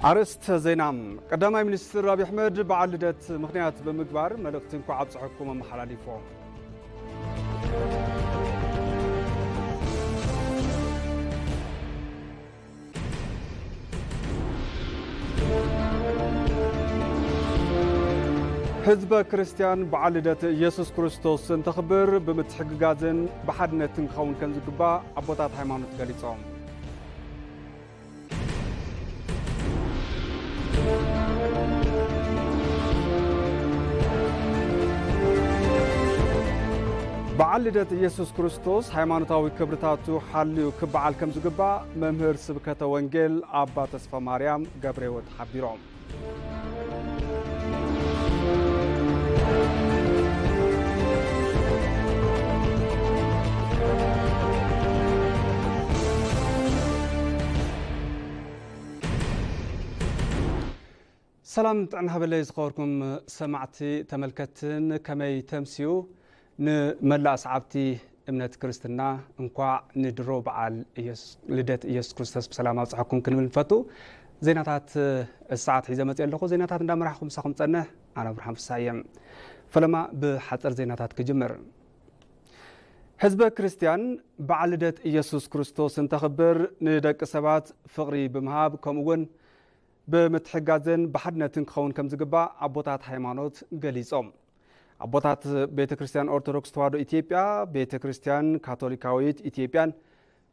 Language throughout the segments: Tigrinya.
ኣርእስተ ዜና። ቀዳማይ ሚኒስትር ኣብይ ኣሕመድ በዓል ልደት ምኽንያት ብምግባር መልእኽቲ እንኳዕ ኣብፀሐኩም ኣመሓላሊፎም። ህዝበ ክርስትያን በዓል ልደት ኢየሱስ ክርስቶስ እንተኽብር ብምትሕግጋዝን ብሓድነትን ክኸውን ከም ዝግባእ ኣቦታት ሃይማኖት ገሊጾም። በዓል ልደት ኢየሱስ ክርስቶስ ሃይማኖታዊ ክብርታቱ ሓልዩ ክበዓል ከም ዝግባእ መምህር ስብከተ ወንጌል ኣባ ተስፋ ማርያም ገብረ ሕይወት ሓቢሮም። ሰላም ጥዕና ሃበለይ ዝኸበርኩም ሰማዕቲ ተመልከትትን፣ ከመይ ተምስዩ? ንመላእ ሰዓብቲ እምነት ክርስትና እንኳዕ ንድሮ በዓል ኢየሱስ፣ ልደት ኢየሱስ ክርስቶስ ብሰላም ኣብጽሐኩም ክንብል ንፈቱ። ዜናታት ሰዓት ሒዘ መጽእ ኣለኹ። ዜናታት እንዳመራሕኹም ምሳኹም ጸንሕ ኣነ ብርሃን ፍሳየ። ፈለማ ብሓጸር ዜናታት ክጅምር። ህዝበ ክርስትያን በዓል ልደት ኢየሱስ ክርስቶስ እንተኽብር ንደቂ ሰባት ፍቕሪ ብምሃብ ከምኡ እውን ብምትሕጋዝን ብሓድነትን ክኸውን ከም ዝግባእ ኣቦታት ሃይማኖት ገሊጾም። ኣቦታት ቤተ ክርስትያን ኦርቶዶክስ ተዋሕዶ ኢትዮጵያ፣ ቤተ ክርስትያን ካቶሊካዊት ኢትዮጵያን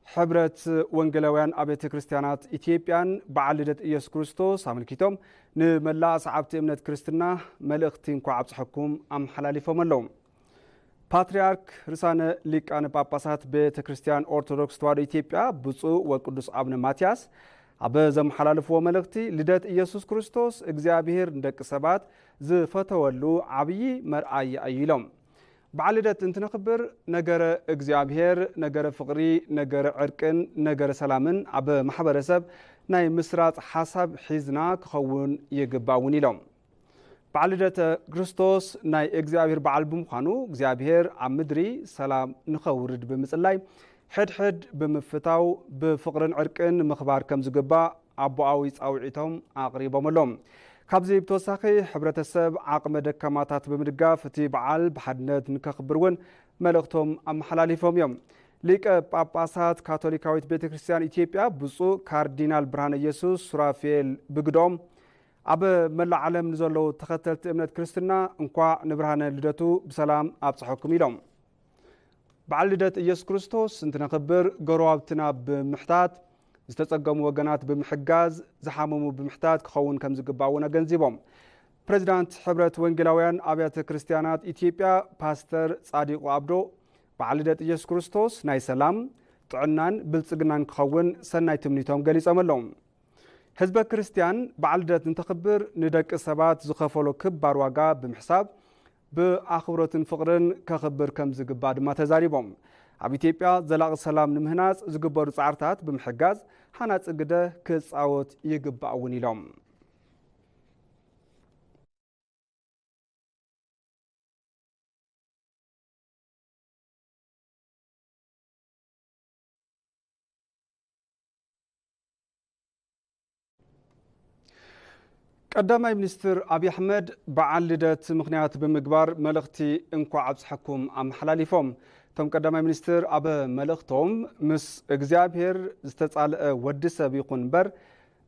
ሕብረት ወንጌላውያን ኣብያተ ክርስትያናት ኢትዮጵያን በዓል ልደት ኢየሱስ ክርስቶስ ኣመልኪቶም ንመላእ ሰዓብቲ እምነት ክርስትና መልእኽቲ እንኳዕ ኣብጽሐኩም ኣመሓላሊፎም ኣለዉ። ፓትርያርክ ርሳነ ሊቃነ ጳጳሳት ቤተ ክርስትያን ኦርቶዶክስ ተዋሕዶ ኢትዮጵያ ብፁዕ ወቅዱስ ኣቡነ ማትያስ ኣብ ዘመሓላለፍዎ መልእኽቲ፣ ልደት ኢየሱስ ክርስቶስ እግዚኣብሔር ንደቂ ሰባት ዝፈተወሉ ዓብዪ መርኣያ እዩ ኢሎም። በዓል ልደት እንትነኽብር ነገረ እግዚኣብሔር፣ ነገረ ፍቕሪ፣ ነገረ ዕርቅን ነገረ ሰላምን ኣብ ማሕበረሰብ ናይ ምስራጽ ሓሳብ ሒዝና ክኸውን ይግባእ እውን ኢሎም። በዓል ልደተ ክርስቶስ ናይ እግዚኣብሔር በዓል ብምዃኑ፣ እግዚኣብሔር ኣብ ምድሪ ሰላም ንኸውርድ ብምጽላይ፣ ሕድሕድ ብምፍታው፣ ብፍቕርን ዕርቅን ምኽባር ከም ዝግባእ ኣቦኣዊ ጻውዒቶም ኣቕሪቦም ኣለዉ። ካብዚ ብተወሳኺ፣ ሕብረተሰብ ዓቕመ ደካማታት ብምድጋፍ፣ እቲ በዓል ብሓድነት ንከኽብር እውን መልእኽቶም ኣመሓላሊፎም እዮም። ሊቀ ጳጳሳት ካቶሊካዊት ቤተ ክርስቲያን ኢትዮጵያ ብፁዕ ካርዲናል ብርሃነ ኢየሱስ ሱራፌል ብግዶም፣ ኣብ መላእ ዓለም ንዘለዉ ተኸተልቲ እምነት ክርስትና እንኳዕ ንብርሃነ ልደቱ ብሰላም ኣብጽሐኩም ኢሎም። በዓል ልደት ኢየሱስ ክርስቶስ እንትነኽብር፣ ጎረባብትና ብምሕታት፣ ዝተጸገሙ ወገናት ብምሕጋዝ፣ ዝሓመሙ ብምሕታት ክኸውን ከም ዝግባእ እውን ኣገንዚቦም። ፕሬዚዳንት ሕብረት ወንጌላውያን ኣብያተ ክርስቲያናት ኢትዮጵያ ፓስተር ጻዲቁ ኣብዶ፣ በዓል ልደት ኢየሱስ ክርስቶስ ናይ ሰላም፣ ጥዕናን ብልጽግናን ክኸውን ሰናይ ትምኒቶም ገሊጾም ኣለዉ። ህዝበ ክርስትያን በዓል ልደት እንተኽብር ንደቂ ሰባት ዝኸፈሎ ክባር ዋጋ ብምሕሳብ ብኣኽብሮትን ፍቕርን ከኽብር ከም ዝግባእ ድማ ተዛሪቦም። ኣብ ኢትዮጵያ ዘላቒ ሰላም ንምህናጽ ዝግበሩ ጻዕርታት ብምሕጋዝ ሃናጺ ግደ ክጻወት ይግባእ እውን ኢሎም። ቀዳማይ ሚኒስትር ኣብይ ኣሕመድ በዓል ልደት ምኽንያት ብምግባር መልእኽቲ እንኳዕ ኣብፅሐኩም ኣመሓላሊፎም። እቶም ቀዳማይ ሚኒስትር ኣብ መልእኽቶም፣ ምስ እግዚኣብሔር ዝተፃልአ ወዲ ሰብ ይኹን እምበር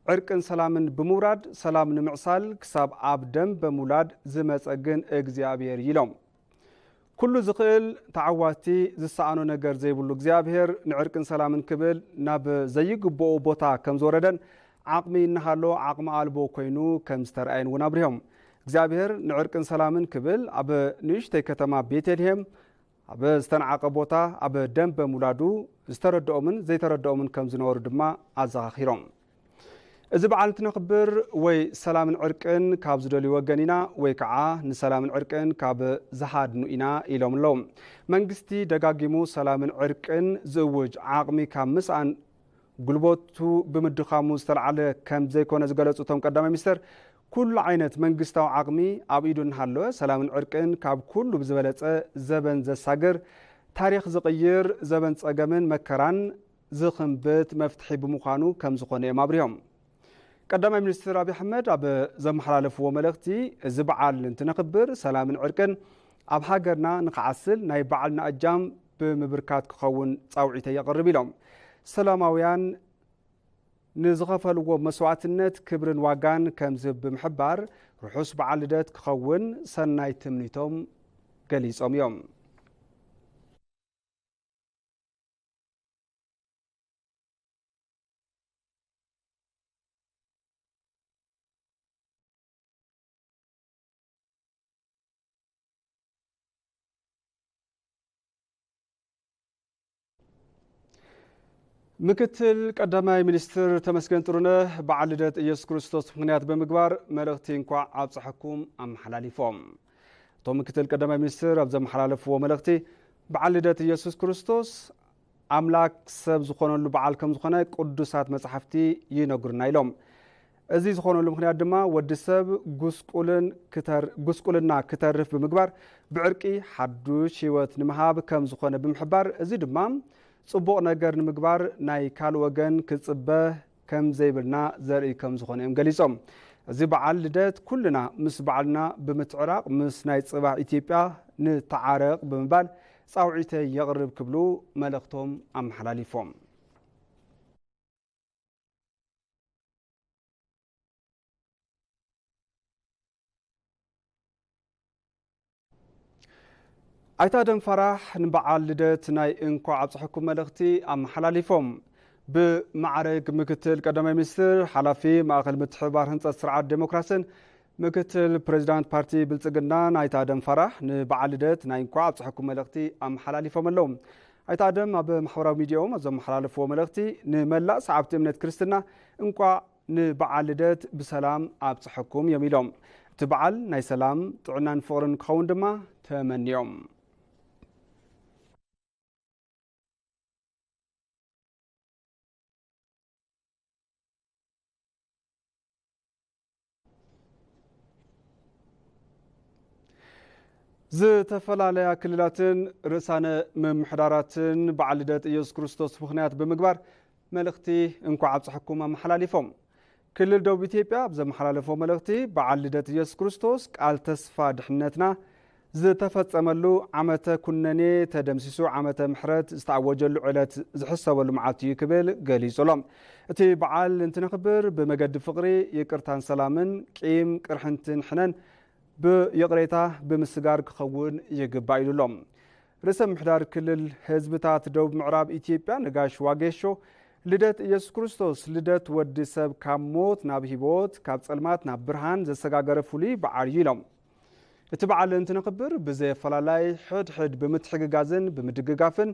ዕርቅን ሰላምን ብምውራድ ሰላም ንምዕሳል ክሳብ ኣብ ደንበ ምውላድ ዝመፀ ግን እግዚኣብሔር ኢሎም። ኩሉ ዝኽእል ተዓዋቲ ዝሰኣኖ ነገር ዘይብሉ እግዚኣብሔር ንዕርቅን ሰላምን ክብል ናብ ዘይግብኦ ቦታ ከም ዝወረደን ዓቕሚ እናሃሎ ዓቕሚ ኣልቦ ኮይኑ ከም ዝተረኣየን እውን ኣብሪሆም። እግዚኣብሔር ንዕርቅን ሰላምን ክብል ኣብ ንእሽተይ ከተማ ቤተልሔም ኣብ ዝተናዓቐ ቦታ ኣብ ደንበ ምውላዱ ዝተረድኦምን ዘይተረድኦምን ከም ዝነበሩ ድማ ኣዘኻኺሮም። እዚ በዓል እንትነኽብር ወይ ሰላምን ዕርቅን ካብ ዝደልዩ ወገን ኢና ወይ ከዓ ንሰላምን ዕርቅን ካብ ዝሃድኑ ኢና ኢሎም ኣለዉ። መንግስቲ ደጋጊሙ ሰላምን ዕርቅን ዝእውጅ ዓቕሚ ካብ ምስኣን ጉልበቱ ብምድኻሙ ዝተልዓለ ከም ዘይኮነ ዝገለጹ እቶም ቀዳማይ ሚኒስትር፣ ኩሉ ዓይነት መንግስታዊ ዓቕሚ ኣብ ኢዱ እናሃለወ ሰላምን ዕርቅን ካብ ኩሉ ብዝበለጸ ዘበን ዘሳግር፣ ታሪኽ ዝቕይር፣ ዘበን ጸገምን መከራን ዝኽንብት መፍትሒ ብምዃኑ ከም ዝኾነ እዮም ኣብሪሆም። ቀዳማይ ሚኒስትር ኣብይ ኣሕመድ ኣብ ዘመሓላለፍዎ መልእኽቲ፣ እዚ በዓል እንትነኽብር ሰላምን ዕርቅን ኣብ ሃገርና ንኽዓስል ናይ ባዕልና እጃም ብምብርካት ክኸውን ጻውዒተይ የቕርብ ኢሎም። ሰላማውያን ንዝኸፈልዎ መስዋዕትነት ክብርን ዋጋን ከም ዝህብ ብምሕባር፣ ርሑስ በዓል ልደት ክኸውን ሰናይ ትምኒቶም ገሊጾም እዮም። ምክትል ቀዳማይ ሚኒስትር ተመስገን ጥሩነህ በዓል ልደት ኢየሱስ ክርስቶስ ምኽንያት ብምግባር መልእኽቲ እንኳዕ ኣብፀሐኩም ኣመሓላሊፎም። እቶም ምክትል ቀዳማይ ሚኒስትር ኣብ ዘመሓላለፍዎ መልእኽቲ፣ በዓል ልደት ኢየሱስ ክርስቶስ ኣምላክ ሰብ ዝኾነሉ በዓል ከም ዝኾነ ቅዱሳት መጻሕፍቲ ይነግሩና ኢሎም። እዚ ዝኾነሉ ምኽንያት ድማ ወዲ ሰብ ጉስቁልን ክተር-፣ ጉስቁልና ክተርፍ ብምግባር ብዕርቂ ሓዱሽ ህይወት ንምሃብ ከም ዝኾነ ብምሕባር፣ እዚ ድማ ጽቡቕ ነገር ንምግባር ናይ ካልእ ወገን ክጽበ ከም ዘይብልና ዘርኢ ከም ዝኾነ እዮም ገሊጾም። እዚ በዓል ልደት ኩልና ምስ ባዕልና ብምትዕራቕ ምስ ናይ ጽባሕ ኢትዮጵያ ንተዓረቕ ብምባል ጻውዒተይ የቕርብ ክብሉ መልእኽቶም ኣመሓላሊፎም። ኣይተ ኣደም ፋራሕ ንበዓል ልደት ናይ እንኳዕ ኣብፀሐኩም መልእኽቲ ኣመሓላሊፎም። ብማዕረግ ምክትል ቀዳማይ ሚኒስትር፣ ሓላፊ ማእኸል ምትሕብባር ህንፀት ስርዓት ዴሞክራስን ምክትል ፕሬዚዳንት ፓርቲ ብልፅግናን ኣይተ ኣደም ፋራሕ ንበዓል ልደት ናይ እንኳዕ ኣብፀሐኩም መልእኽቲ ኣመሓላሊፎም ኣለዉ። ኣይተ ኣደም ኣብ ማሕበራዊ ሚዲያኦም ኣብ ዘመሓላለፍዎ መልእኽቲ፣ ንመላእ ሰዓብቲ እምነት ክርስትና እንኳዕ ንበዓል ልደት ብሰላም ኣብፀሐኩም እዮም ኢሎም። እቲ በዓል ናይ ሰላም፣ ጥዕናን ፍቕርን ክኸውን ድማ ተመንዮም። ዝተፈላለያ ክልላትን ርእሳነ ምምሕዳራትን በዓል ልደት ኢየሱስ ክርስቶስ ምኽንያት ብምግባር መልእኽቲ እንኳዕ ኣብፀሐኩም ኣመሓላሊፎም። ክልል ደቡብ ኢትዮጵያ ኣብ ዘመሓላለፎ መልእኽቲ፣ በዓል ልደት ኢየሱስ ክርስቶስ ቃል ተስፋ ድሕነትና ዝተፈጸመሉ፣ ዓመተ ኩነኔ ተደምሲሱ ዓመተ ምሕረት ዝተኣወጀሉ ዕለት ዝሕሰበሉ መዓልቲ እዩ ክብል ገሊጹ ኣሎ። እቲ በዓል እንትነኽብር ብመገዲ ፍቕሪ፣ ይቅርታን ሰላምን፣ ቂም ቅርሕንትን ሕነን ብይቕሬታ ብምስጋር ክኸውን ይግባእ ኢሉ ኣሎ። ርእሰ ምምሕዳር ክልል ህዝብታት ደቡብ ምዕራብ ኢትዮጵያ ነጋሽ ዋጌሾ፣ ልደት ኢየሱስ ክርስቶስ ልደት ወዲ ሰብ ካብ ሞት ናብ ህይወት፣ ካብ ጸልማት ናብ ብርሃን ዘሰጋገረ ፍሉይ በዓል እዩ ኢሎም። እቲ በዓል እንትነኽብር ብዘየፈላላይ ሕድሕድ ብምትሕግጋዝን ብምድግጋፍን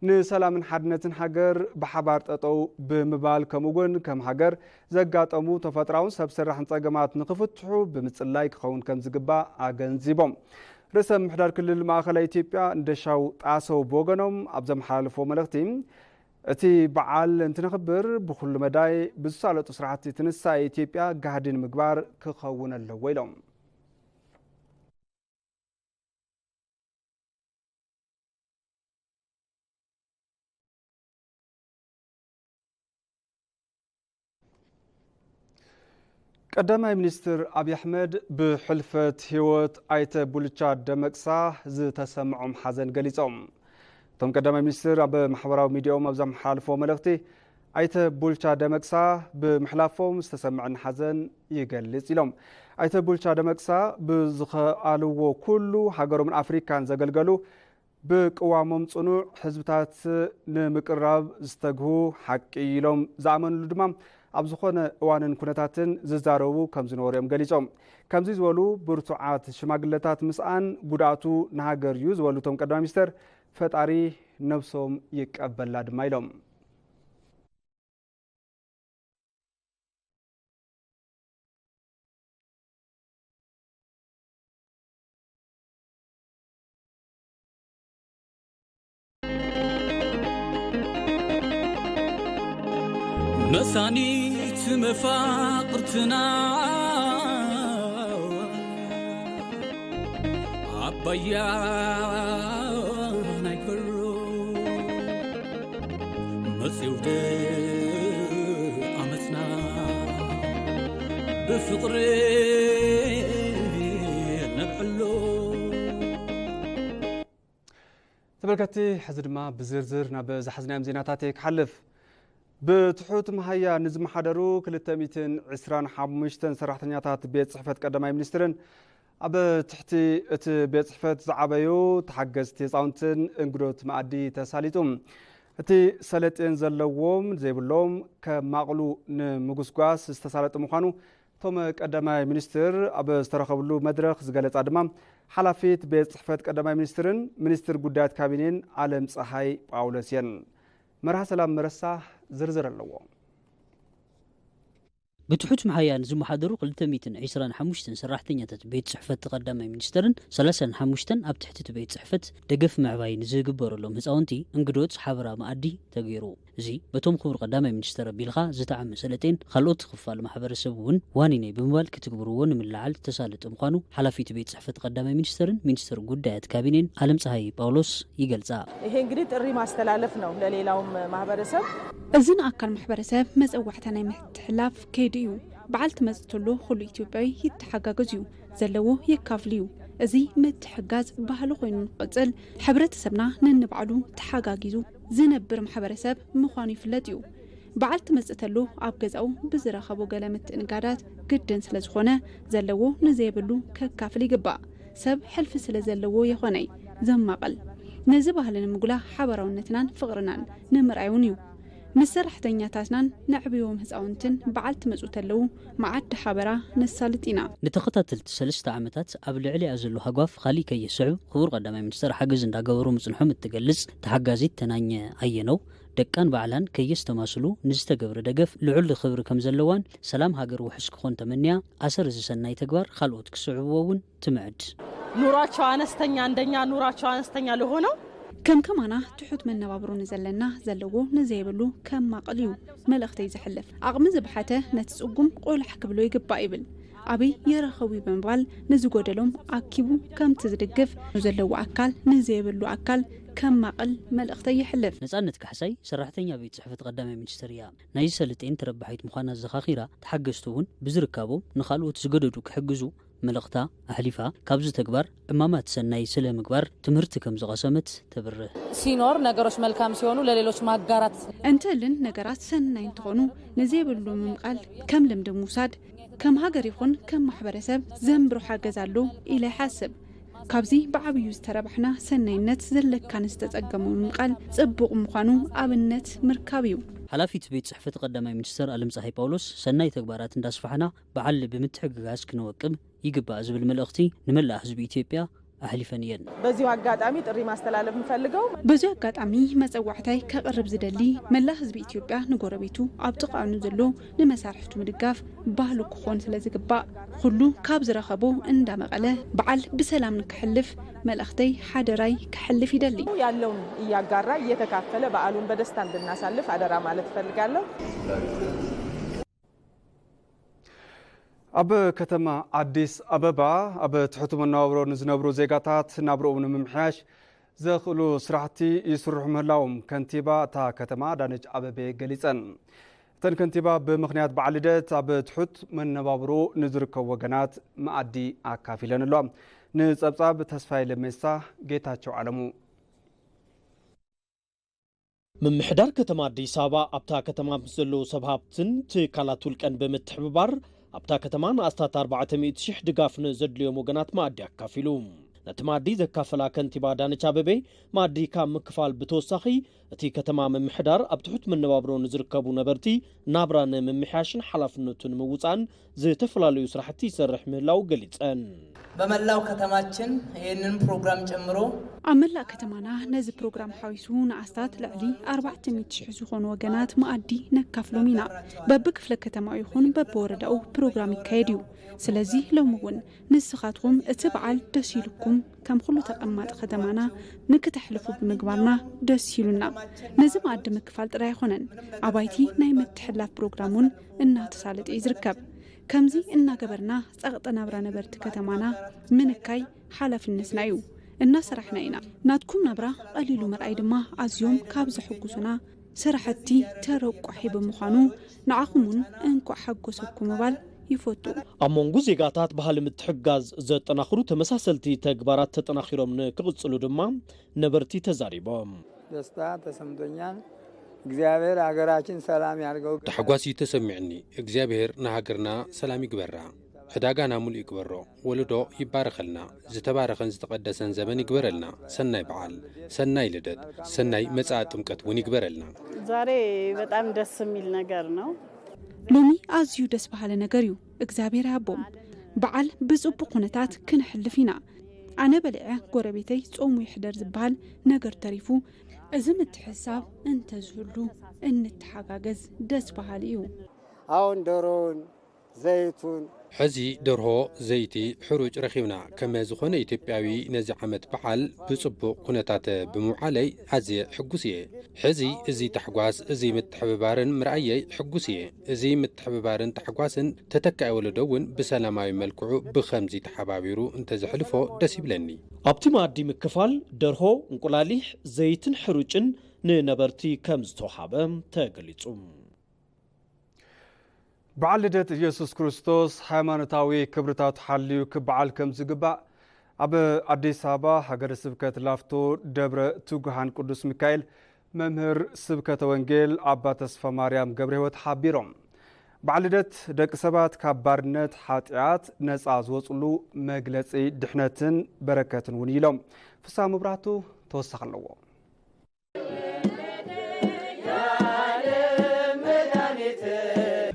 ንሰላምን ሓድነትን ሃገር ብሓባር ጠጠው ብምባል፣ ከምኡ እውን ከም ሃገር ዘጋጠሙ ተፈጥራውን ሰብ ሰራሕን ጸገማት ንኽፍትሑ ብምጽላይ ክኸውን ከም ዝግባእ ኣገንዚቦም። ርእሰ ምምሕዳር ክልል ማእኸላይ ኢትዮጵያ እንደሻው ጣሰው ብወገኖም ኣብ ዘመሓላለፍዎ መልእኽቲ፣ እቲ በዓል እንትነኽብር ብኹሉ መዳይ ብዝሳለጡ ስራሕቲ ትንሳኤ ኢትዮጵያ ጋህዲ ንምግባር ክኸውን ኣለዎ ኢሎም። ቀዳማይ ሚኒስትር ኣብይ ኣሕመድ ብሕልፈት ህይወት ኣይተ ቡልቻ ደመቅሳ ዝተሰምዖም ሓዘን ገሊጾም። እቶም ቀዳማይ ሚኒስትር ኣብ ማሕበራዊ ሚዲያኦም ኣብ ዘመሓላልፎ መልእኽቲ፣ ኣይተ ቡልቻ ደመቅሳ ብምሕላፎም ዝተሰምዐኒ ሓዘን ይገልጽ ኢሎም። ኣይተ ቡልቻ ደመቅሳ ብዝኸኣልዎ ኩሉ ሃገሮምን ኣፍሪካን ዘገልገሉ፣ ብቅዋሞም ጽኑዕ፣ ህዝብታት ንምቅራብ ዝተግሁ፣ ሓቂ ኢሎም ዝኣመንሉ ድማ ኣብ ዝኾነ እዋንን ኩነታትን ዝዛረቡ ከም ዝነበሩ እዮም ገሊጾም። ከምዚ ዝበሉ ብርቱዓት ሽማግለታት ምስኣን ጉድኣቱ ንሃገር እዩ ዝበሉ እቶም ቀዳማይ ሚኒስተር፣ ፈጣሪ ነብሶም ይቀበላ ድማ ኢሎም። መሳኒት መፋቕርትና ኣባያ ናይ ከሎ መጽውደ ዓመትና ብፍቕሪ ነብዕሎ። ተመልከትቲ፣ ሕዚ ድማ ብዝርዝር ናብ ዝሓዝናዮም ዜናታት እየ ክሓልፍ። ብትሑት መሃያ ንዝመሓደሩ ክልተ ሚእትን ዕስራን ሓሙሽተን ሰራሕተኛታት ቤት ጽሕፈት ቀዳማይ ሚኒስትርን ኣብ ትሕቲ እቲ ቤት ጽሕፈት ዝዓበዩ ተሓገዝቲ ህፃውንትን እንግዶት መኣዲ ተሳሊጡ። እቲ ሰለጤን ዘለዎም ዘይብሎም ከማቕሉ ንምጉስጓስ ዝተሳለጠ ምዃኑ እቶም ቀዳማይ ሚኒስትር ኣብ ዝተረኸብሉ መድረኽ ዝገለጻ ድማ ሓላፊት ቤት ጽሕፈት ቀዳማይ ሚኒስትርን ሚኒስትር ጉዳያት ካቢኔን ኣለም ፀሃይ ጳውሎስ እየን። መርሃ ሰላም መረሳ ዝርዝር ኣለዎ። ብትሑት መሃያ ንዝመሓደሩ ክልተ ሚእትን ዕስራን ሓሙሽተን ሰራሕተኛታት ቤት ጽሕፈት ቀዳማይ ሚኒስተርን ሰላሳን ሓሙሽተን ኣብ ትሕቲ እቲ ቤት ጽሕፈት ደገፍ ምዕባይ ንዝግበረሎም ህጻውንቲ እንግዶት ሓበራ መኣዲ ተገይሩ። እዚ በቶም ክቡር ቀዳማይ ሚኒስተር ኣቢልካ ዝተዓመ ሰለጤን ካልኦት ክፋል ማሕበረሰብ እውን ዋኒነይ ብምባል ክትግብርዎ ንምልዓል ዝተሳለጠ ምዃኑ ሓላፊት ቤት ጽሕፈት ቀዳማይ ሚኒስተርን ሚኒስተር ጉዳያት ካቢኔን ኣለም ፀሃይ ጳውሎስ ይገልጻ። ይሄ እንግዲህ ጥሪ ማስተላለፍ ነው ለሌላውም ማህበረሰብ። እዚ ንኣካል ማሕበረሰብ መጸዋዕታ ናይ ምትሕልላፍ ከይዲ እዩ። በዓል ትመጽእ ተሎ ኩሉ ኢትዮጵያዊ ይተሓጋገዝ እዩ፣ ዘለዎ የካፍል እዩ። እዚ ምትሕጋዝ ባህሊ ኮይኑ ንክቕጽል፣ ሕብረተሰብና ነንባዕሉ ተሓጋጊዙ ዝነብር ማሕበረሰብ ምዃኑ ይፍለጥ እዩ። በዓል ትመጽእ ተሎ ኣብ ገዛኡ ብዝረኸቦ ገለ ምትእንጋዳት ግድን ስለ ዝኾነ፣ ዘለዎ ንዘይብሉ ከካፍል ይግባእ። ሰብ ሕልፊ ስለ ዘለዎ የኾነይ ዘማቕል። ነዚ ባህሊ ንምጉላ ሓበራውነትናን ፍቕርናን ንምርኣይ እውን እዩ። ንሰራሕተኛታትናን ነዕብዮም ህፃውንትን በዓል ትመፁ ተለዉ መዓዲ ሓበራ ነሳልጥ ኢና። ንተኸታተልቲ ሰለስተ ዓመታት ኣብ ልዕሊኣ ዘሎ ሃጓፍ ካሊእ ከየስዕብ ክቡር ቀዳማይ ሚኒስተር ሓገዝ እንዳገበሩ ምፅንሖም እትገልፅ ተሓጋዚት ተናኘ ኣየነው፣ ደቃን ባዕላን ከየስተማስሉ ንዝተገብረ ደገፍ ልዑል ክብሪ ከም ዘለዋን ሰላም ሃገር ውሑስ ክኾን ተመንያ፣ ኣሰር እዚ ሰናይ ተግባር ካልኦት ክስዕብዎ እውን ትምዕድ። ኑሯቸው አነስተኛ፣ እንደኛ ኑሯቸው አነስተኛ ለሆነው ከም ከማና ትሑት መነባብሮ ንዘለና ዘለዎ ንዘይብሉ ከማቕል እዩ መልእኽተይ ዘሕልፍ። ዓቕሚ ዝብሓተ ነቲ ጽጉም ቆላሕ ክብሎ ይግባእ ይብል። ኣበይ የረኸቡ እዩ ብምባል ንዝጎደሎም ኣኪቡ ከምቲ ዝድግፍ ንዘለዎ ኣካል ንዘይብሉ ኣካል ከማቕል መልእኽተይ የሕልፍ። ነጻነት ካሕሳይ ሰራሕተኛ ቤት ጽሕፈት ቀዳማይ ሚኒስትር እያ። ናይዚ ሰለጤን ተረባሒት ምዃና ዘኻኺራ፣ ተሓገዝቲ እውን ብዝርካቦም ንኻልኦት ዝገደዱ ክሕግዙ መልእኽታ ኣሕሊፋ፣ ካብዚ ተግባር ዕማማት ሰናይ ስለ ምግባር ትምህርቲ ከም ዝቐሰመት ተብርህ። ሲኖር ነገሮች መልካም ሲሆኑ ለሌሎች ማጋራት። እንተልን ነገራት ሰናይ እንትኾኑ ንዘይብሉ ምምቓል ከም ልምዲ ምውሳድ ከም ሃገር ይኹን ከም ማሕበረሰብ ዘንብሮ ሓገዝ ኣሎ ኢለ ይሓስብ። ካብዚ ብዓብዩ ዝተረባሕና ሰናይነት ዘለካ ንዝተጸገሙ ምምቓል ጽቡቕ ምዃኑ ኣብነት ምርካብ እዩ። ሓላፊት ቤት ጽሕፈት ቀዳማይ ሚኒስተር ኣለም ፀሃይ ጳውሎስ ሰናይ ተግባራት እንዳስፋሕና ብዓል ብምትሕግጋዝ ክነወቅብ ይግባእ ዝብል መልእኽቲ ንመላእ ህዝቢ ኢትዮጵያ ኣሕሊፈን እየን። በዚሁ አጋጣሚ ጥሪ ማስተላለፍ የምፈልገው። በዚ ኣጋጣሚ መጸዋዕታይ ከቕርብ ዝደሊ መላ ህዝቢ ኢትዮጵያ ንጎረቤቱ ኣብ ጥቓኑ ዘሎ ንመሳርሕቱ ምድጋፍ ባህሉ ክኾን ስለ ዝግባእ ኩሉ ካብ ዝረኸቦ እንዳመቐለ በዓል ብሰላም ንክሕልፍ መልእኽተይ ሓደራይ ክሕልፍ ይደሊ። ያለውን እያጋራ እየተካፈለ በዓሉን በደስታ እንድናሳልፍ አደራ ማለት እፈልጋለሁ። ኣብ ከተማ ኣዲስ ኣበባ ኣብ ትሕቲ መነባብሮ ንዝነብሩ ዜጋታት ናብርኦም ንምምሕያሽ ዘኽእሉ ስራሕቲ ይስርሑ ምህላዎም ከንቲባ እታ ከተማ ኣዳነች ኣበቤ ገሊጸን። እተን ከንቲባ ብምኽንያት በዓል ልደት ኣብ ትሑት መነባብሮ ንዝርከቡ ወገናት መኣዲ ኣካፊለን ኣለዋ። ንጸብጻብ ተስፋዬ ለሜሳ፣ ጌታቸው ዓለሙ። ምምሕዳር ከተማ ኣዲስ ኣበባ ኣብታ ከተማ ምስ ዘለዉ ሰብ ሃብትን ትካላት ውልቀን ብምትሕብባር ኣብታ ከተማ ንኣስታት ኣርባዕተ ሚእቲ ሽሕ ድጋፍ ንዘድልዮም ወገናት መኣዲ ኣካፊሉ። ነቲ መኣዲ ዘካፈላ ከንቲባ ኣዳነች ኣበቤ፣ መኣዲ ካብ ምክፋል ብተወሳኺ እቲ ከተማ ምምሕዳር ኣብ ትሑት መነባብሮ ንዝርከቡ ነበርቲ ናብራ ንምምሕያሽን ሓላፍነቱ ንምውፃእን ዝተፈላለዩ ስራሕቲ ይሰርሕ ምህላው ገሊፀን። በመላው ከተማችን ይህንን ፕሮግራም ጨምሮ ኣብ መላእ ከተማና ነዚ ፕሮግራም ሓዊሱ ንኣስታት ልዕሊ ኣርባዕተ ሚእቲ ሽሕ ዝኾኑ ወገናት መኣዲ ነካፍሎም ኢና። በብክፍለ ከተማኡ ይኹን በብወረዳኡ ፕሮግራም ይካየድ እዩ። ስለዚ ሎሚ እውን ንስኻትኩም እቲ በዓል ደስ ኢሉኩም ከም ኩሉ ተቐማጢ ከተማና ንክተሕልፉ ብምግባርና ደስ ኢሉና። ነዚ መኣዲ ምክፋል ጥራይ ኣይኮነን፣ ኣባይቲ ናይ ምትሕልላፍ ፕሮግራም እውን እናተሳለጠ እዩ ዝርከብ። ከምዚ እናገበርና ጸቕጢ ናብራ ነበርቲ ከተማና ምንካይ ሓላፍነትና እዩ። እናሰራሕና ኢና። ናትኩም ናብራ ቀሊሉ ምርኣይ ድማ ኣዝዮም ካብ ዘሕጉሱና ስራሕቲ ተረቋሒ ብምዃኑ ንዓኹም እውን እንኳዕ ሓጎሰኩም ምባል ይፈቱ። ኣብ መንጎ ዜጋታት ባህሊ ምትሕጋዝ ዘጠናኽሩ ተመሳሰልቲ ተግባራት ተጠናኺሮም ንክቕፅሉ ድማ ነበርቲ ተዛሪቦም። ደስታ ተሰምቶኛል። እግዚአብሔር ሀገራችን ሰላም ያርገው። ታሕጓስ እዩ ተሰሚዕኒ። እግዚኣብሔር ንሃገርና ሰላም ይግበራ፣ ዕዳጋና ሙሉእ ይግበሮ፣ ወለዶ ይባረኸልና፣ ዝተባረኸን ዝተቐደሰን ዘመን ይግበረልና። ሰናይ በዓል፣ ሰናይ ልደት፣ ሰናይ መጻኢ ጥምቀት እውን ይግበረልና። ዛሬ በጣም ደስ የሚል ነገር ነው። ሎሚ ኣዝዩ ደስ በሃሊ ነገር እዩ። እግዚኣብሔር ይሃቦም። በዓል ብጽቡቕ ኩነታት ክንሕልፍ ኢና። ኣነ በሊዐ ጎረቤተይ ጾሙ ይሕደር ዝበሃል ነገር ተሪፉ፣ እዚ ምትሕስሳብ እንተዝህሉ እንተሓጋገዝ ደስ በሃሊ እዩ። ኣሁን ዶሮውን ዘይቱን ሕዚ ደርሆ፣ ዘይቲ፣ ሕሩጭ ረኺብና። ከም ዝኾነ ኢትዮጵያዊ ነዚ ዓመት በዓል ብጽቡቕ ኩነታት ብምውዓለይ ኣዝየ ሕጉስ እየ። ሕዚ እዚ ታሕጓስ፣ እዚ ምትሕብባርን ምርኣየይ ሕጉስ እየ። እዚ ምትሕብባርን ታሕጓስን ተተካኢ ወለዶ እውን ብሰላማዊ መልክዑ ብኸምዚ ተሓባቢሩ እንተዘሕልፎ ደስ ይብለኒ። ኣብቲ መኣዲ ምክፋል ደርሆ፣ እንቁላሊሕ፣ ዘይትን ሕሩጭን ንነበርቲ ከም ዝተውሃበ ተገሊጹ። በዓል ልደት ኢየሱስ ክርስቶስ ሃይማኖታዊ ክብርታቱ ሓልዩ ክበዓል ከም ዝግባእ ኣብ ኣዲስ ኣበባ ሃገረ ስብከት ላፍቶ ደብረ ትጉሃን ቅዱስ ሚካኤል መምህር ስብከተ ወንጌል ኣባ ተስፋ ማርያም ገብረ ሕይወት ሓቢሮም። በዓል ልደት ደቂ ሰባት ካብ ባርነት ሓጢኣት ነፃ ዝወፅሉ መግለፂ ድሕነትን በረከትን እውን ኢሎም። ፍስሃ መብራህቱ ተወሳኺ ኣለዎ።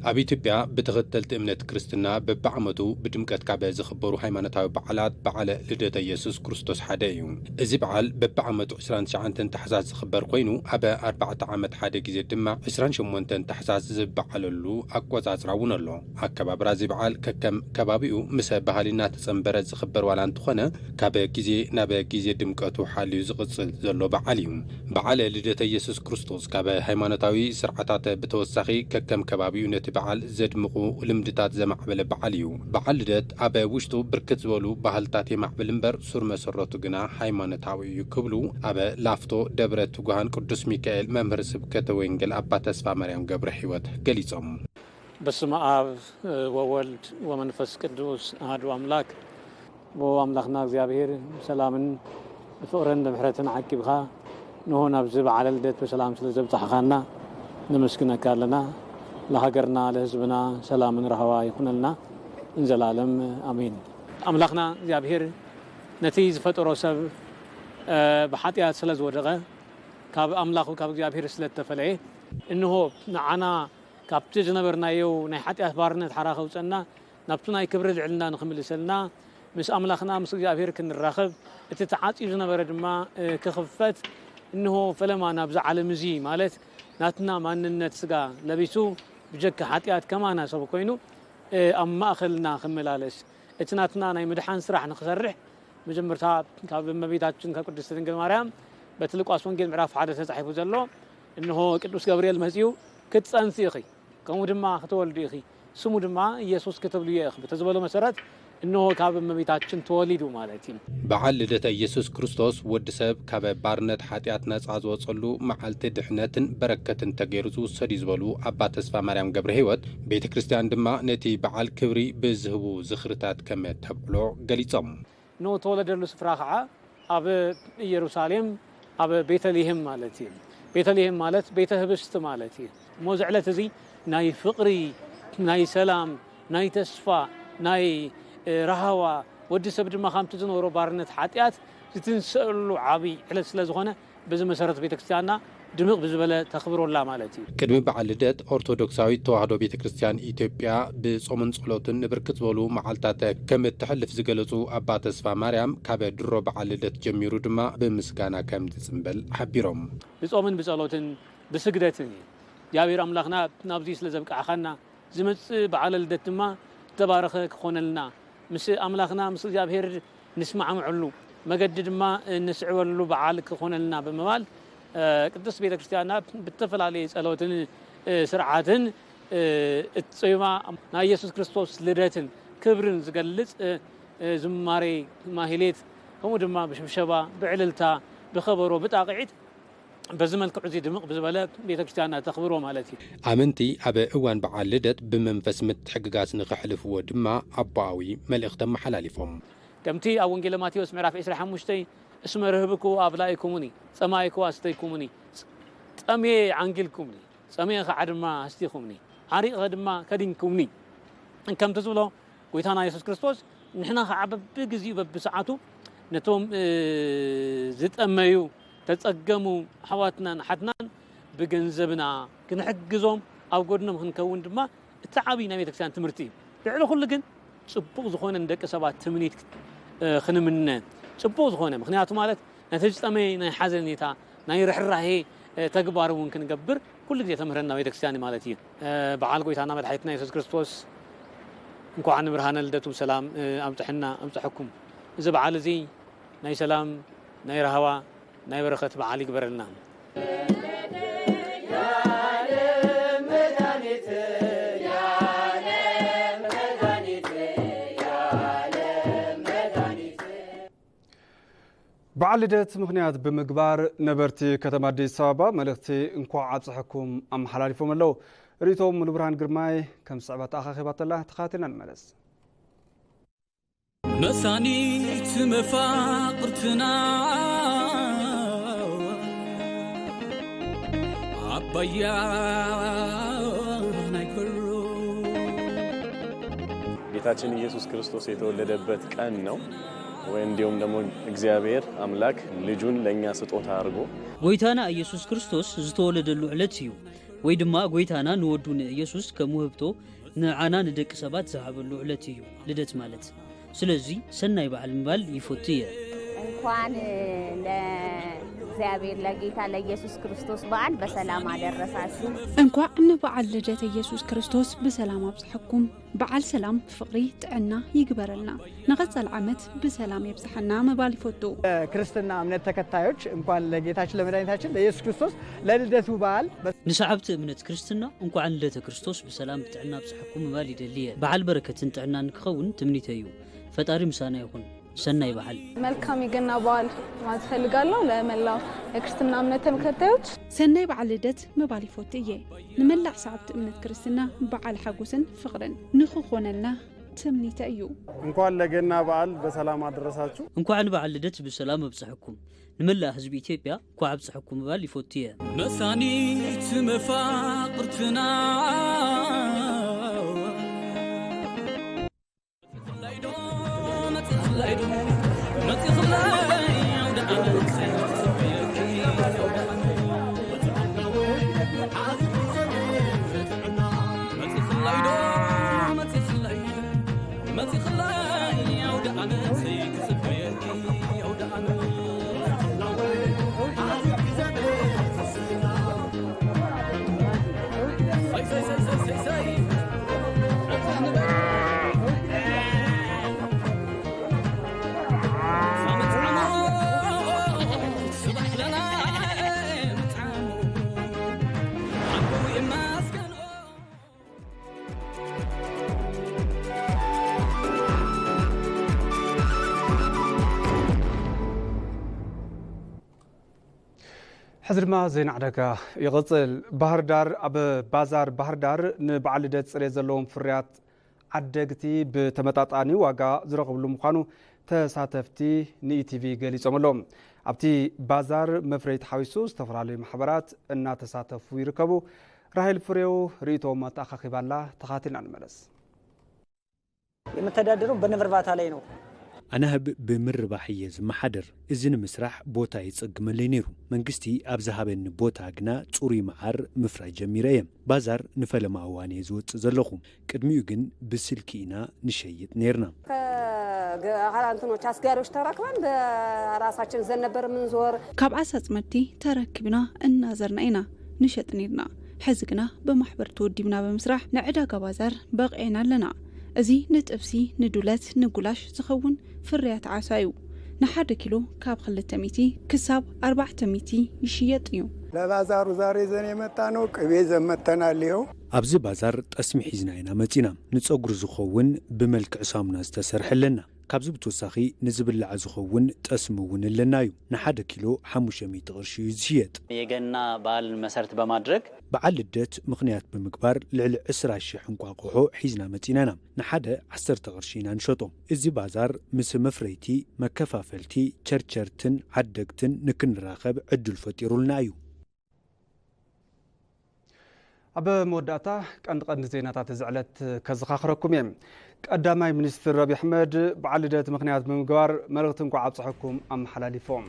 ኣብ ኢትዮጵያ ብተኸተልቲ እምነት ክርስትና በብዓመቱ ብድምቀት ካብ ዝኽበሩ ሃይማኖታዊ በዓላት በዓለ ልደተ ኢየሱስ ክርስቶስ ሓደ እዩ። እዚ በዓል በብዓመቱ ዕስራን ትሽዓተን ታሕሳስ ዝኽበር ኮይኑ፣ ኣብ ኣርባዕተ ዓመት ሓደ ግዜ ድማ ዕስራን ሸሞንተን ታሕሳስ ዝበዓለሉ ኣቆጻጽራ እውን ኣሎ። ኣከባብራ እዚ በዓል ከከም ከባቢኡ ምስ ባህሊ እናተጸንበረ ዝኽበር ዋላ እንተኾነ፣ ካብ ግዜ ናብ ግዜ ድምቀቱ ሓልዩ ዝቕጽል ዘሎ በዓል እዩ። በዓለ ልደተ ኢየሱስ ክርስቶስ ካብ ሃይማኖታዊ ስርዓታት ብተወሳኺ፣ ከከም ከባቢኡ ነቲ በዓል ዘድምቑ ልምድታት ዘማዕበለ በዓል እዩ። በዓል ልደት ኣብ ውሽጡ ብርክት ዝበሉ ባህልታት የማዕብል እምበር፣ ሱር መሰረቱ ግና ሃይማኖታዊ እዩ ክብሉ ኣብ ላፍቶ ደብረ ትጉሃን ቅዱስ ሚካኤል መምህር ስብከተ ወንጌል ኣባ ተስፋ ማርያም ገብረ ሕይወት ገሊጾም። በስመ አብ ወወልድ ወመንፈስ ቅዱስ አሐዱ አምላክ። ኣቦ ኣምላኽና እግዚኣብሔር ብሰላምን ብፍቕርን ብምሕረትን ዓቂብኻ፣ ንሆ ናብዚ በዓለ ልደት ብሰላም ስለ ዘብጻሕኻና ነመስግነካ ኣለና። ለሃገርና ለህዝብና ሰላምን ራህዋ ይኹነልና እንዘላለም ኣሜን። ኣምላኽና እግዚኣብሔር ነቲ ዝፈጠሮ ሰብ፣ እ፣ ብሓጢኣት ስለ ዝወደቐ፣ ካብ ኣምላኹ ካብ እግዚኣብሔር ስለ እተፈለየ፣ እንሆ ንዓና ካብቲ ዝነበርናዮ ናይ ሓጢኣት ባርነት ሓራ ከውፀና፣ ናብቲ ናይ ክብሪ ልዕልና ንኽምልሰልና፣ ምስ ኣምላኽና ምስ እግዚኣብሔር ክንራኸብ፣ እቲ ተዓጽዩ ዝነበረ ድማ፣ እ፣ ክኽፈት፣ እንሆ ፈለማ ናብዚ ዓለም እዚ፣ ማለት ናትና ማንነት ስጋ ለቢሱ፣ ብጀካ ሓጢኣት ከማና ሰብ ኮይኑ፣ እ፣ ኣብ ማእኸልና ክመላለስ፣ እቲ ናትና ናይ ምድሓን ስራሕ ንኽሰርሕ፣ መጀመርታ ካብ እመቤታችን ካብ ቅድስት ድንግል ማርያም በቲ ሉቃስ ወንጌል ምዕራፍ ሓደ ተጻሒፉ ዘሎ፣ እንሆ ቅዱስ ገብርኤል መጺኡ፣ "ክትጸንሲ ኢኺ፣ ከምኡ ድማ ክትወልዲ ኢኺ፣ ስሙ ድማ ኢየሱስ ክትብልዮ ኢኺ" በተዝበሎ መሰረት፣ እንሆ ካብ እመቤታችን ተወሊዱ ማለት እዩ። በዓል ልደተ ኢየሱስ ክርስቶስ ወዲ ሰብ ካብ ባርነት ሓጢኣት ነጻ ዝወጸሉ መዓልቲ ድሕነትን በረከትን ተገይሩ ዝውሰድ እዩ ዝበሉ ኣባ ተስፋ ማርያም ገብረ ሕይወት፣ ቤተ ክርስቲያን ድማ ነቲ በዓል ክብሪ ብዝህቡ ዝኽርታት ከም ተብዕሎ ገሊጾም። ንተወለደሉ ስፍራ ኸዓ ኣብ ኢየሩሳሌም ኣብ ቤተልሔም ማለት እዩ። ቤተልሔም ማለት ቤተ ህብስት ማለት እዩ። እሞ እዚ ዕለት እዚ ናይ ፍቕሪ፣ ናይ ሰላም፣ ናይ ተስፋ፣ ናይ፣ እ፣ ራህዋ፣ ወዲ ሰብ ድማ ካብቲ ዝነበሮ ባርነት ሓጢኣት ዝትንሰአሉ ዓብዪ ዕለት ስለ ዝኾነ፣ በዚ መሰረት ቤተክርስትያንና ድምቕ ብዝበለ ተኽብሮላ ማለት እዩ። ቅድሚ በዓል ልደት ኦርቶዶክሳዊት ተዋህዶ ቤተክርስትያን ኢትዮጵያ ብጾምን ጸሎትን ንብርክት ዝበሉ መዓልታት ከም እተሕልፍ ዝገለጹ ኣባ ተስፋ ማርያም፣ ካብ ድሮ በዓል ልደት ጀሚሩ ድማ ብምስጋና ከም ዝጽንበል ሓቢሮም። ብጾምን ብጸሎትን ብስግደትን እዩ። እግዚኣብሔር ኣምላኽና ናብዚ ስለ ዘብቃዕኻና፣ ዝመጽእ በዓለ ልደት ድማ ዝተባረኸ ክኾነልና፣ ምስ ኣምላኽና ምስ እግዚኣብሔር ንስማዕምዐሉ መገዲ ድማ እንስዕበሉ በዓል ክኾነልና ብምባል፣ እ፣ ቅድስት ቤተ ክርስቲያንና ብተፈላለየ ጸሎትን፣ እ፣ ስርዓትን፣ እ፣ እትጽዩማ ናይ ኢየሱስ ክርስቶስ ልደትን ክብርን ዝገልጽ፣ እ፣ እ፣ ዝማሬ ማህሌት፣ ከምኡ ድማ ብሽብሸባ፣ ብዕልልታ፣ ብኸበሮ፣ ብጣቕዒት በዚ መልክዑ እዚ ድምቕ ብዝበለ ቤተክርስትያንና ተኽብሮ ማለት እዩ። ኣመንቲ ኣብ እዋን በዓል ልደት ብመንፈስ ምትሕግጋዝ ንኸሕልፍዎ ድማ ኣቦኣዊ መልእኽቲ ኣመሓላሊፎም። ከምቲ ኣብ ወንጌለ ማቴዎስ ምዕራፍ ዕስራን ሓሙሽተን፣ "እስመ ርህብክዎ ኣብላይኩሙኒ፣ ጸማይክዎ ኣስተይኩሙኒ፣ ጸምየ ዓንጊልኩምኒ፣ ጸምየ ኸዓ ድማ ኣስቲኹምኒ፣ ዓሪቐ ድማ ከዲንኩምኒ" ከምቲ ዝብሎ፣ ጎይታና የሱስ ክርስቶስ ንሕና ኸዓ በብግዚኡ በብሰዓቱ ነቶም፣ እ፣ ዝጠመዩ፣ ተጸገሙ ኣሕዋትናን ኣሓትናን ብገንዘብና ክንሕግዞም፣ ኣብ ጎድኖም ክንከውን ድማ እቲ ዓብዪ ናይ ቤተክርስትያን ትምህርቲ እዩ። ልዕሊ ኩሉ ግን ጽቡቕ ዝኾነ ንደቂ ሰባት ትምኒት፣ እ፣ ክንምነ፣ ጽቡቕ ዝኾነ፣ ምኽንያቱ ማለት ነቲ ዝጠመየ ናይ ሓዘኔታ፣ ናይ ርሕራሄ፣ እ፣ ተግባር እውን ክንገብር ኩሉ ግዜ ተምህረና ቤተክርስትያን ማለት እዩ። እ፣ በዓል ጎይታና መድሓኒትና የሱስ ክርስቶስ እንኳዕ ንብርሃነ ልደቱ ብሰላም፣ እ፣ ኣብጽሐና፣ ኣብጽሐኩም። እዚ በዓል እዚ ናይ ሰላም፣ ናይ ራህዋ፣ ናይ በረኸት በዓል ይግበረልና። በዓል ልደት ምኽንያት ብምግባር ነበርቲ ከተማ ኣዲስ ኣበባ መልእኽቲ እንኳዕ ኣብፀሐኩም ኣመሓላሊፎም ኣለዉ። ርእይቶም ሙሉብርሃን ግርማይ ከም ዝስዕባ ተኣኻኺባተላ፣ ተኸታቲልና ንመለስ። መሳኒት መፋቕርትና ኣባያ ናይ ክብሩ። ጌታችን ኢየሱስ ክርስቶስ የተወለደበት ቀን ነው። ወይ እንዲሁም ደግሞ እግዚአብሔር አምላክ ልጁን ለእኛ ስጦታ አድርጎ ጎይታና ኢየሱስ ክርስቶስ ዝተወለደሉ ዕለት እዩ። ወይ ድማ ጎይታና ንወዱ ንኢየሱስ ከም ውህብቶ ንዓና ንደቂ ሰባት ዝሃበሉ ዕለት እዩ ልደት ማለት። ስለዚ ሰናይ በዓል ምባል ይፈቱ እየ። እንኳን ለእግዚአብሔር ለጌታ ለኢየሱስ ክርስቶስ በዓል በሰላም አደረሳችሁ። እንኳዕ ንበዓል ልደት ኢየሱስ ክርስቶስ ብሰላም ኣብጽሐኩም። በዓል ሰላም፣ ፍቕሪ፣ ጥዕና ይግበረልና። ንቐጻሊ ዓመት ብሰላም የብጽሓና ምባል ይፈቱ። ክርስትና እምነት ተከታዮች እንኳን ለጌታችን ለመድኃኒታችን ለኢየሱስ ክርስቶስ ለልደቱ በዓል በ- ንሰዓብቲ እምነት ክርስትና እንኳዕ ንልደተ ክርስቶስ ብሰላም ብጥዕና ኣብጽሓኩም ምባል ይደሊ እየ። በዓል በረከትን ጥዕናን ክኸውን ትምኒተይ እዩ። ፈጣሪ ምሳና ይኹን። ሰናይ በዓል። መልካም የገና በዓል ማለት እፈልጋለሁ ለመላው የክርስትና እምነት ተከታዮች። ሰናይ በዓል ልደት ምባል ይፈቱ እየ። ንመላእ ሰዓብቲ እምነት ክርስትና በዓል ሓጎስን ፍቕርን ንኽኾነልና ትምኒተ እዩ። እንኳን ለገና በዓል በሰላም አደረሳችሁ። እንኳዕ ንበዓል ልደት ብሰላም ኣብጽሐኩም። ንመላእ ህዝቢ ኢትዮጵያ እንኳዕ ኣብጽሐኩም ምባል ይፈቱ እየ። መሳኒት መፋቕርትና ሕዚ ድማ ዜና ዕዳጋ ይቕጽል። ባህር ዳር፣ ኣብ ባዛር ባህር ዳር ንበዓል ልደት ጽሬት ዘለዎም ፍርያት ዓደግቲ ብተመጣጣኒ ዋጋ ዝረኽብሉ ምዃኑ ተሳተፍቲ ንኢቲቪ ገሊጾም ኣለዉ። ኣብቲ ባዛር መፍረይቲ ሓዊሱ ዝተፈላለዩ ማሕበራት እናተሳተፉ ይርከቡ። ራሄል ፍሬው ርእይቶኦም ኣተኣኻኺባላ፣ ተኻቲልና ንመለስ። የምተዳደረው በንብ እርባታ ላይ ነው። ኣናህብ ብምርባሕ እየ ዝመሓደር። እዚ ንምስራሕ ቦታ የጸግመለይ ነይሩ። መንግስቲ ኣብ ዝሃበኒ ቦታ ግና ጽሩይ መዓር ምፍራይ ጀሚረ እየ። ባዛር ንፈለማ እዋን እየ ዝወጽእ ዘለኹ። ቅድሚኡ ግን ብስልኪ ኢና ንሸይጥ ነይርና። ከገ-፣ እንትኖች አስጋሪዎች ተረክበን በራሳችን ዘን ነበር የምንዞር። ካብ ዓሳጽመድቲ ተረኪብና እናዘርና ኢና ንሸጥ ነይርና። ሕዚ ግና ብማሕበር ተወዲብና ብምስራሕ ንዕዳጋ ባዛር በቒዕና ኣለና። እዚ ንጥብሲ፣ ንዱለት፣ ንጉላሽ ዝኸውን ፍርያት ዓሳ እዩ። ንሓደ ኪሎ ካብ ክልተ ሚእቲ ክሳብ ኣርባዕተ ሚእቲ ይሽየጥ እዩ። ለባዛሩ ዛሬ ዘን የመጣ ነው፣ ቅቤ ዘን መተናል። ይኸው ኣብዚ ባዛር ጠስሚ ሒዝና ኢና መጺና። ንጸጉሪ ዝኸውን ብመልክዕ ሳሙና ዝተሰርሐ ኣለና። ካብዚ ብተወሳኺ ንዝብላዕ ዝኸውን ጠስሚ እውን ኣለና እዩ። ንሓደ ኪሎ ሓሙሽተ ሚእቲ ቅርሺ እዩ ዝሽየጥ። የገና በዓል መሰረት በማድረግ በዓል ልደት ምኽንያት ብምግባር ልዕሊ ዕስራ ሽሕ እንቋቑሖ ሒዝና መጺናና። ንሓደ ዓሰርተ ቅርሺ ኢና ንሸጦ። እዚ ባዛር ምስ መፍረይቲ፣ መከፋፈልቲ፣ ቸርቸርትን ዓደግትን ንክንራኸብ ዕድል ፈጢሩልና እዩ። ኣብ መወዳእታ ቀንዲ ቀንዲ ዜናታት እዚ ዕለት ከዘኻኽረኩም እየ። ቀዳማይ ሚኒስትር ኣብይ ኣሕመድ በዓል ልደት ምኽንያት ብምግባር መልእኽቲ እንኳዕ ኣብፀሐኩም ኣመሓላሊፎም።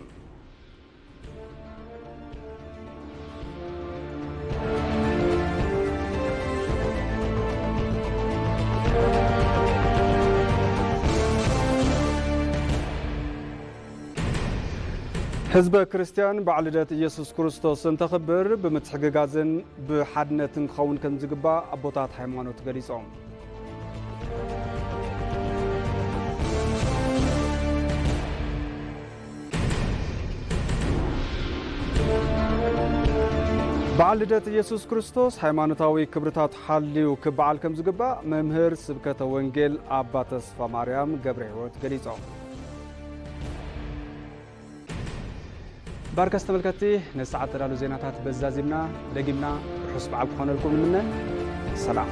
ህዝበ ክርስትያን በዓል ልደት ኢየሱስ ክርስቶስ እንተኽብር ብምትሕግጋዝን ብሓድነትን ክኸውን ከም ዝግባእ ኣቦታት ሃይማኖት ገሊጾም። በዓል ልደት ኢየሱስ ክርስቶስ ሃይማኖታዊ ክብርታት ሓልዩ ክበዓል ከም ዝግባእ መምህር ስብከተ ወንጌል ኣባ ተስፋ ማርያም ገብረ ሕይወት ገሊጾም። ባርከስ ተመልከትቲ፣ ነዚ ሰዓት ተዳሉ ዜናታት በዚ ዛዚምና ደጊምና ርሑስ በዓል ክኾነልኩም ንምነ። ሰላም።